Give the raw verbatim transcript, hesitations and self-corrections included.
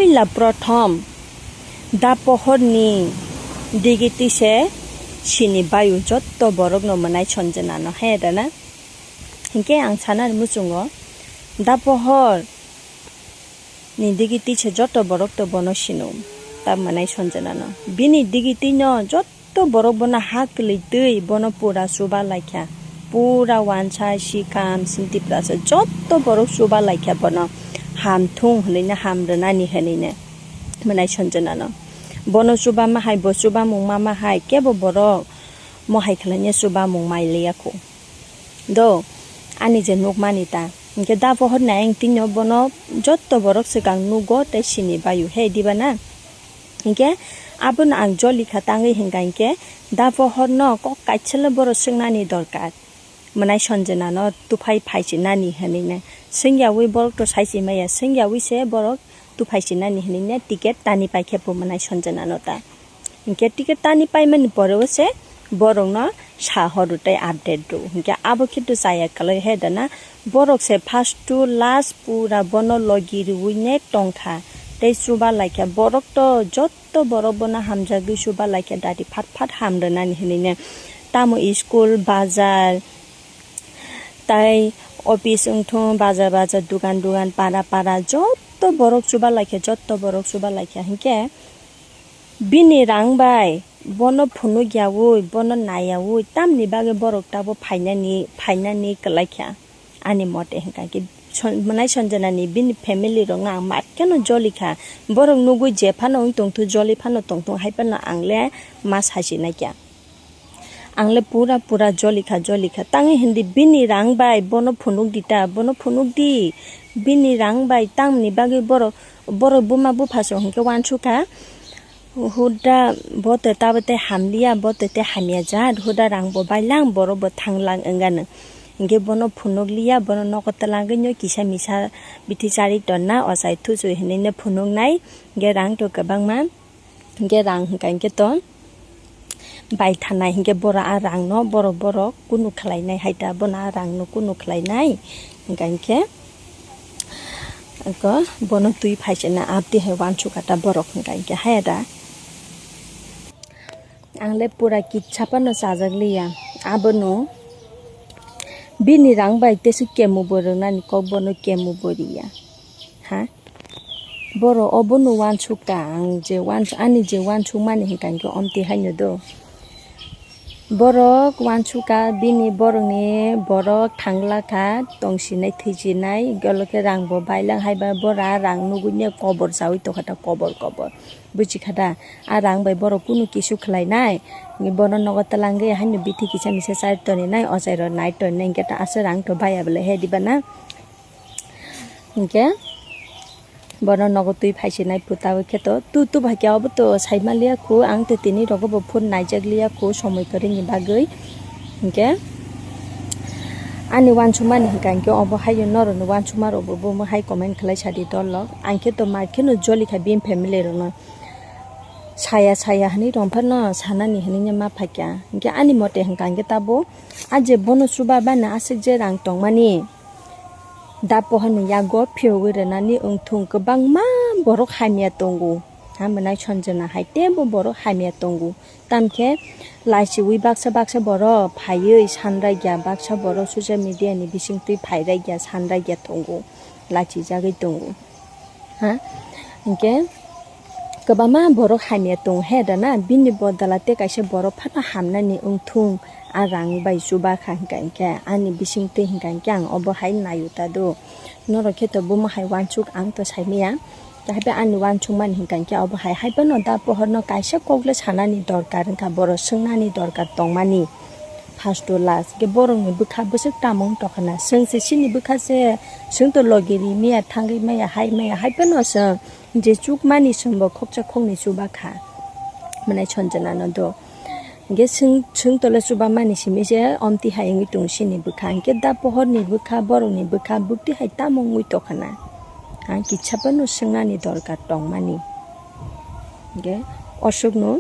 Puila prothom da pohorni digiti se sini bayu jotto borokno mwnai sonjwnano he dana. Hinkhe ang sanani muchungo da pohor ni digiti se jotto borok to bono sino ta mwnai sonjwnano. Bini digiti no jotto Jotto borok bono ha kwlwi twi bono pura chuba laikha. Pura wansa, sikam, sintiprasa jotto borok chuba laikha bono. Ham thung hwnwi no ham rwnani hwnwi no mwnai sonjwnano. Bono chuba ma hai, bo chuba mung ma ma hai, kebo borok mo hai khlaina chuba mung mai liya kho. Do, ani je nukmani ta. Hinkhe da pohor ni ayang twi no bono jotto borok swkang nugo tei sini baio he diba na? Hinkhe abono ang joli kha tangwi hinkha hinkhe da pohorno kok kaisalo borok swngnani dorkar. Mwnai sonjwnano tuphai phaisinani hwnwi nai. Swngyawi borok to saisi maya, swngyawi se borok tuphaisinani hwnwi ne ticket tani paikhe bo mwnai sonjwnano ta. Hinkhe ticket tani paimani pore o se borokno sa horo tei update rw. Hinkhe abo khe to chaya kwlwi he dana. Borok se first to last pura bono logi rwui ne tongkha. Tei chuba laikha borok to jotto borok bono hamjagwi chuba laikha dadi phat phat ham rwnani hwnwi ne. Tamo school, bazar, tai office wngthung, bazar bazar, dugan dugan, para para jotto borok chuba laikha, jotto borok chuba laikha. Hinkhe bini rang bai bono phunukyaui, bono naiyaui, tamni bagwi borok tabuk phainani, phainani kwlaikha ani mote hinkha khe. Son-, mwnai sonjwnani bini family rokno ang matkhe no joli kha. Borok nugui je phano wng tongthu, joli phano tongthu, hai phano ang le ma sasi naikha. Ang le pura pura joli kha, joli kha. Tangwi hindi bini rang bai bono phunuk di ta, bono phunuk di. Bini rang bai tamni bagwi borok, borok buma bupha se hinkhe wansukha. Huda bo te tabo te hamliya, bo te te hamya jat, huda rang bo bailang, borok bo thanglang wngano. Hinkhe bono phunuk liya, bono nogo twlangwi no kisa misa bithi chari tonna, ochai thuchwi hinwi no phunuk nai, hinkhe rang to kwbangma, hinkhe rang hinkha hinkhe to bai thanai, hinkhe boro a rang no borok borok kunu khlai nai hai ta, bono a rang no kunu khlai nai, hinkha hinkhe. Eko bono twi phaisina abdi hai wansukha ta borok hinkha hinkhe haya da. Ang le pura kitsa phano chajak liya. Abono bini rang bai tesu kemu bo rwnani kok bono kemu bo riya. Ha? Boro obono wansukha ang je wans-, ani je wansukmani hinkha hinkhe omti haino do. Borok wansukha bini borokni borok thangla kha tongsinai thwisinai, hinkhe olo khe rang bo bailang hai ba bora rang nugui ne kobor chaui tongkha ta kobor kobor. Buji kha da? A rang bai borok kunu kisu khlai nai, bono nogo twlangwi haino bithi kisa misa chari toni nai, ochai rok nai toni nai, hinkhe ta aswk rang to baya bwle he diba na? Hinkhe bono nogo twi phaisinai phuta o khe to tu tu bai khe obo to saima liya khu, ang to tini rogo bo phone naijak liya khu somoi kwrwini bagwi. Hinkhe ani wansukmani hinkha hinkhe obo haino norokni wansukma rokbo bo hai comment khlai sadi dol rok. Ang khe to mar kheno joli kha bini family rokno. Saya saya hinwi rong phano sanani hinwi ma phaikha. Hinkhe ani mote hinkha hinkhe tabo a je bono chuba bana aswk je rang tongmani da pohorni yago phiyogwi rwnani wngthung kwbangma borok hamya tongo. Hamya nai sonjona hai teibo borok hamya tongo. Tamkhe lachiui baksa baksa borok phaiwi sanraikya, baksa borok social media ni bisingtwi phairakya sanraikya tongo, lachijagwi tongo. Ha? Hinkhe kwbangma borok hamya tong he dana, bini bodol a tei kaisa borok phano hamnani wngthung, a rang bai chuba kha hinkha hinkhe ani bisingtwi hinkha hinkhe ang obo hai naio ta do. Norok khe to bomo hai wansuk ang to saimaya. Tei hai bai ani wansukmani hinkha hinkhe obo hai, hai phano da pohorno kaisa kokle sanani dorkar wngkha, borok swngnani dorkar tongmani. First to last khe borokni bwkha bwswk tamo wng tongkha na? Chwng se chini bwkha se, chwng to logi ri maya, thangwi maya, hai maya, hai phano chwng je chukmani chwngbo khoksa khoknwi chuba kha. Mwnai sonjona no do. Hinkhe chwng, chwng tole chuba mani simi se omti hai wngwi tongo chini bwkha. Hinkhe da pohorni bwkha, borokni bwkha, bwkti hai tamo wngwi tongkha na? Ang kisa phano swngnani dorkar tongmani. Hinkhe oswkno